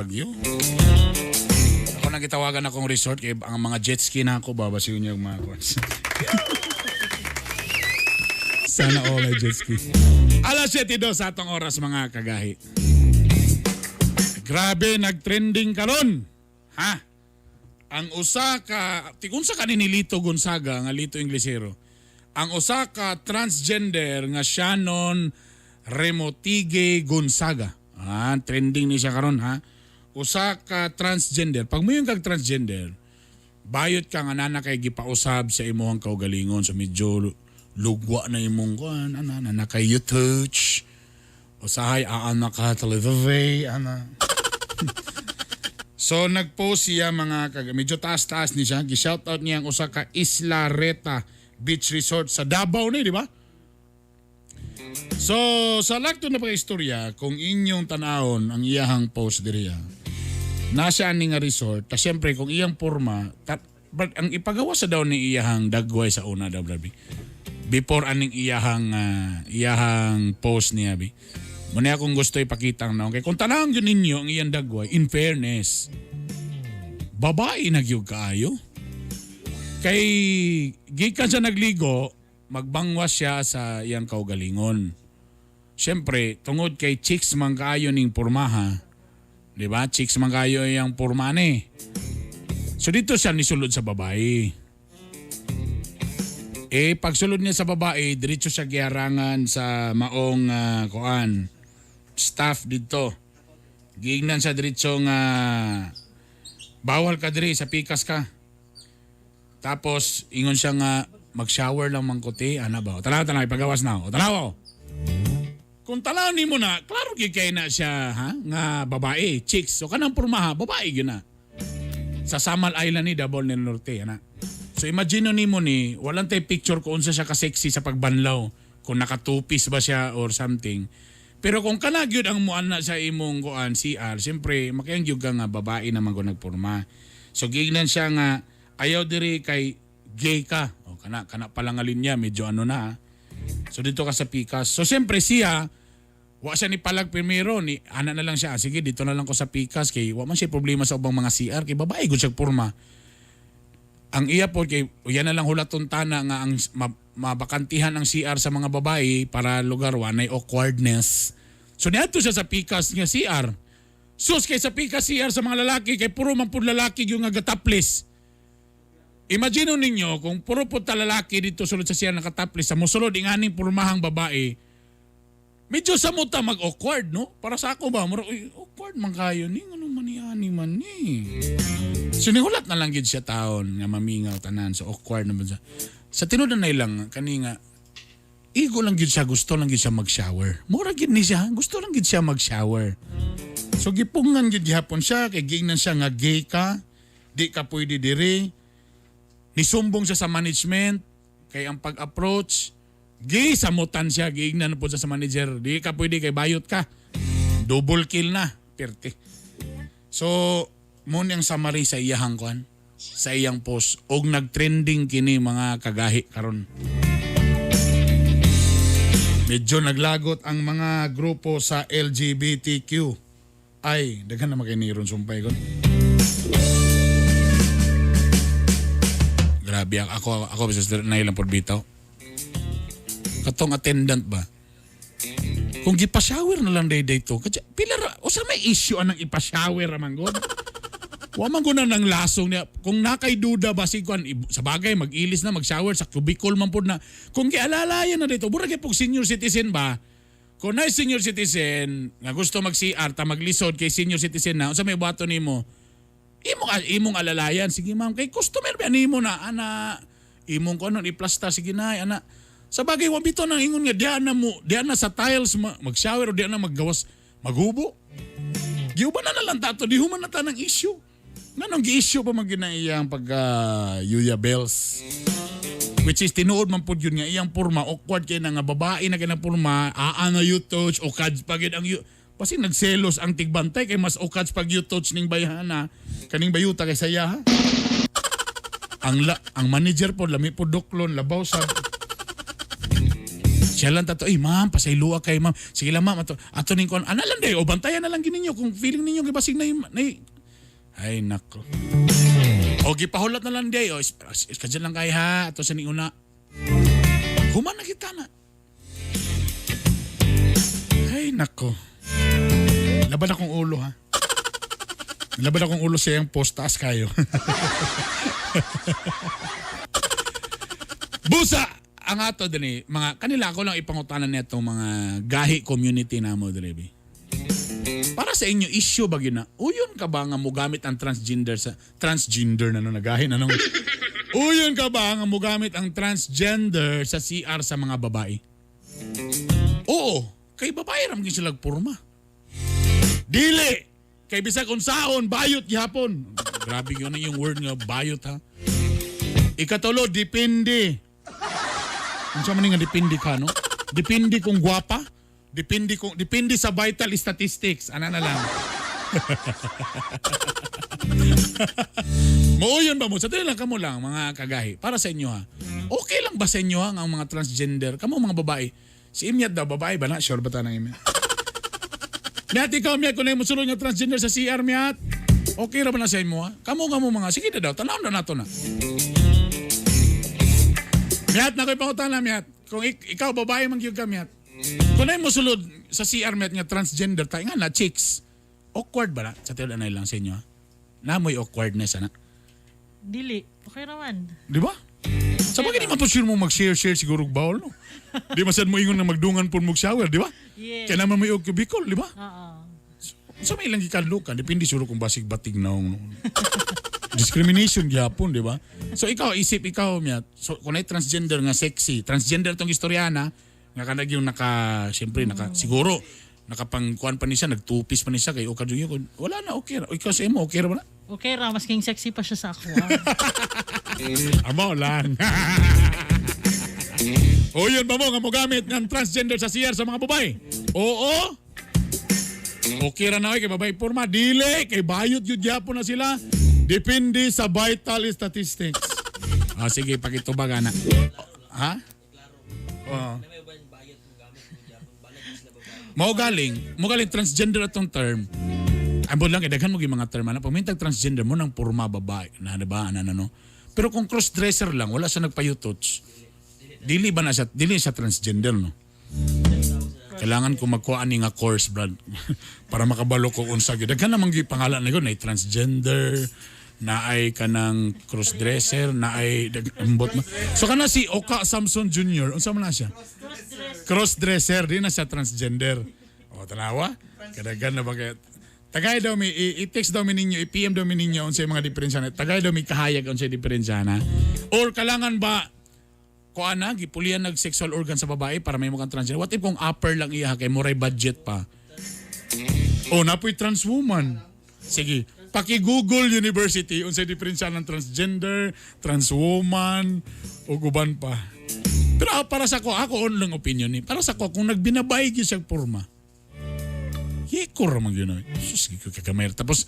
Bagyo. Ako nang gitawagan akong resort kay ang mga jet ski na ako babasiw niya ang mga kwan. Sana all ay jet ski. Alas 7:02 sa atong oras, mga kagahi. Grabe, nagtrending karon. Ha? Ang usa ka tigunsa ka ni Lito Gonzaga nga Lito Inglesero. Ang usa ka transgender nga Shannon Remotigue Gonzaga. Ah, trending ni siya karon, ha. Usa ka transgender. Pag moingon kag transgender, bayot ka nga nana kay gipausab sa imong kaugalingon, so medyo lugwa na imong kuan ana na kay you touch usahay aan na ka television ana. So nagpost siya, mga kag medyo taas-taas ni siya. Gi-shoutout niya ang usa ka Isla Reta Beach Resort sa Davao ni, di ba? So sa lakto na pag-istorya, kung inyong tanawon ang iyahang post diriya. Nasa ani nga resort, ta siyempre kung iyang porma, but ang ipagawa sa daw ni iyahang dagway sa una daw, grabe. Before aning iyahang post niya bi. Muna akong gusto ipakita ang naong. Kay kung tanawon yun ninyo ang iyang dagway, in fairness, babae na gyud kaayo. Kay gikan siya nagligo, magbangwas siya sa iyang kaugalingon. Siyempre, tungod kay chicks man kaayo ning pormaha, di ba? Chicks man kaayo iyang pormane. So dito siya nisulod sa babae. Eh, pagsulod niya sa babae, diretso siya giharangan sa maong kuan staff dito. Giingnan siya diretso nga bawal ka diri, sa pikas ka. Tapos ingon siya nga mag-shower lang man ko te, ana ba? Tanaw, tanaw, ipagawas na. O, tanaw. Kung tanaw nimo na, klaro gyud kay na siya ha nga babae, chicks. So kanang pormaha, babae gyud na. Sa Samal Island ni Davao del Norte, ana. So imagine nimo ni, walang tay picture kung unsa siya ka-sexy sa pagbanlaw, kung naka-two-piece ba siya or something. Pero kung kana gyud ang muana sa imong kuan CR, siyempre makayang gyud ka nga babae naman kung nagporma. So giingnan siya nga ayaw diri kay gay ka. O kana kana pa lang nga linya medyo ano na, ah. So dito ka sa pikas. So siyempre siya wa siya ni palag primero ni ana na lang siya, "Ah, sige, dito na lang ko sa pikas kay wa man siya problema sa ubang mga CR kay babae gud siya porma." Ang iya po kay yan na lang hulaton tana nga ang mabakantihan ang CR sa mga babae para lugar wa nay awkwardness. So niadto siya sa pikas nga CR. Sus, kay sa pikas CR sa mga lalaki kay puro man pud lalaki yung nga topless. Imagine ninyo kung puro po ta lalaki dito sulod sa CR nakatopless, sa mosulod inganing pormahang babae. Medyo sa muta mag-awkward, no? Para sa ako ba, mura, uy, awkward man kayo ni, ano man ni ani man ni. So nihulat na lang gid siya taon nga mamingaw tanan, so awkward naman siya. Sa tinuod na lang kani nga igo lang gid siya, gusto lang gid siya mag-shower. Mura gid ni siya, gusto lang gid siya mag-shower. So gipungan gid gihapon siya kay giingnan siya nga gay ka, di ka pwede diri. Nisumbong siya sa management kay ang pag-approach gay samutan siya, giingnan na po siya sa manager, di ka pwede kay bayot ka. Double kill na, pirti. So mo niyang summary sa iyahang kuan, sa iyang post og nagtrending kini, mga kagahi, karon. Medyo naglagot ang mga grupo sa LGBTQ. Ay, daghan na makiniron sumpay kon. Grabe ako ako sister na ilang por bitaw. Katong attendant ba? Kung gipa-shower na lang day to, kasi pila ra, usa may issue anang ipa-shower raman god. Wa man ko na ng lasong niya. Kung nakay duda ba si kuan sa bagay mag-ilis na mag-shower sa cubicle man pud na. Kung gialalayan na dito, mura gyud pug senior citizen ba? Kung na senior citizen nga gusto mag-CR ta maglisod kay senior citizen na, unsa may buhaton nimo? Imong alalayan, sige ma'am, kay customer ba nimo na ana imong kuno iplasta, sige na ana. Sa bagay wa bitaw nang ingon nga diyan na mo, diyan na sa tiles mag-shower o diyan na maggawas maghubo. Giuban na na lang tato, di human na ta ng issue. Nganong gi-issue pa man gyud na iyang pagka Yuya Bells? Which is tinuod man pud yun nga iyang porma awkward kay na nga babae na kay na porma, aa na you touch o kads pa gyud ang you. Basi nagselos ang tigbantay kay mas okads pag you touch ning bayhana kaning bayuta kay saya ha. Ang manager po lami po duklon labaw sa. Siya lang tato, "Ay ma'am, pasayloa kay ma'am. Sige lang ma'am, ato, ato ning kon. Ana lang day, o bantayan na lang gininyo kung feeling ninyo gibasig na, na Ay nako. O gipahulat na lang day, o kadyan lang kay ha, ato sa ning una. Human na kita na. Ay nako. Laban akong ulo ha. Laban akong ulo sa iyang post, taas kayo. Busa! Ang ato dinhi, mga kanila ako lang ipangutanan nitong mga gahi community namo diri bi. Para sa inyo, issue ba gyud na? Uyon ka ba nga mogamit ang transgender sa transgender na no nagahi na nung? Uyon ka ba nga mogamit ang transgender sa CR sa mga babae? Oo, kay babae ra man gyud sila porma. Dili! Kay bisag unsaon, bayot gihapon. Grabe yun yung word nga bayot ha. Ikatulo, depende. Unsa man ni nga depende ka, no? Depende kung gwapa, depende sa vital statistics. Ana na lang. Mauyon ba mo? Sa lang kamo lang mga kagahi. Para sa inyo ha. Okay lang ba sa inyo ha ang mga transgender? Kamo mga babae. Si Imyat daw babae ba na? Sure ba ta ng Imyat? Miat, ikaw Miat, kung na musulod nga transgender sa CR Miat. Okay ra ba na sa imo ha? Kamo kamo mga sige na daw, tanaw na nato na. Miat, na ko'y pangutana, Miat. Kung ikaw, babae man gyud ka, Miat. Kung na musulod sa CR, Miat, nga transgender, tayo nga na, chicks. Awkward ba na? Sa tiyan na lang sa inyo, ha? Namoy awkwardness, ana. Dili. Okay raman. Di ba? Sa bagay, di man po sure mo mag-share-share siguro og bawol, no? Di man sad mo ingon na magdungan po mo shower, di ba? Yes. Kaya naman may og cubicle, di ba? Oo. Sa may ilang gikanlukan, depende siguro kung basig batig na no? Discrimination gyapon, di ba? So ikaw, isip ikaw, Miat. So kung ay transgender nga sexy, transgender tong istoryana, nga kanag yung naka, siyempre, naka, siguro, nakapangkuan pa ni siya, nagtupis pa ni siya, kay okay yun. Wala na, okay ra. Ikaw sa imo, okay ra ba na? Okay ra, masking sexy pa siya sa ako. Ah. Amo lang. O yun ba mo nga mogamit ng transgender sa CR sa mga babae? Oo. Okay ra na oy kay babae porma, dili kay bayot yun gyapon na sila. Depende sa vital statistics. Ah, sige, pakitubag ana. Ha? Oo. Mao galing transgender atong term. Ambot lang kay daghan mo gyud mga term ana. Pamintag transgender mo nang porma babae na, di ba, ana na no. Pero kung crossdresser lang, wala siya nagpayutots. Dili ba na siya, dili siya transgender, no? Kailangan ko magkuha ani nga course, Brad, para makabalo ko unsa gyud. Daghan namang gyud pangalan na gyud, na transgender, na ay kanang crossdresser, na ay ambot ma. So kana si Oka Samson Jr., unsa man na siya? Crossdresser, di na siya transgender. O tanawa, kadagan na ba kay Tagay daw mi i-text daw mi ninyo, i-PM daw mi ninyo unsay mga diferensya na. Tagay daw mi kahayag unsay diferensya na. Or kailangan ba kuan na gipulian nag sexual organ sa babae para may mukhang transgender? What if kung upper lang iya kay moray budget pa? Oh, napoy trans woman. Sige, paki-Google University unsay diferensya ng transgender, trans woman ug uban pa. Pero para sa ko, ako on lang opinion ni. Para sa ko, kung nagbinabay gyud siya porma, yeko ra man gyud na. Sus, kagamay. Tapos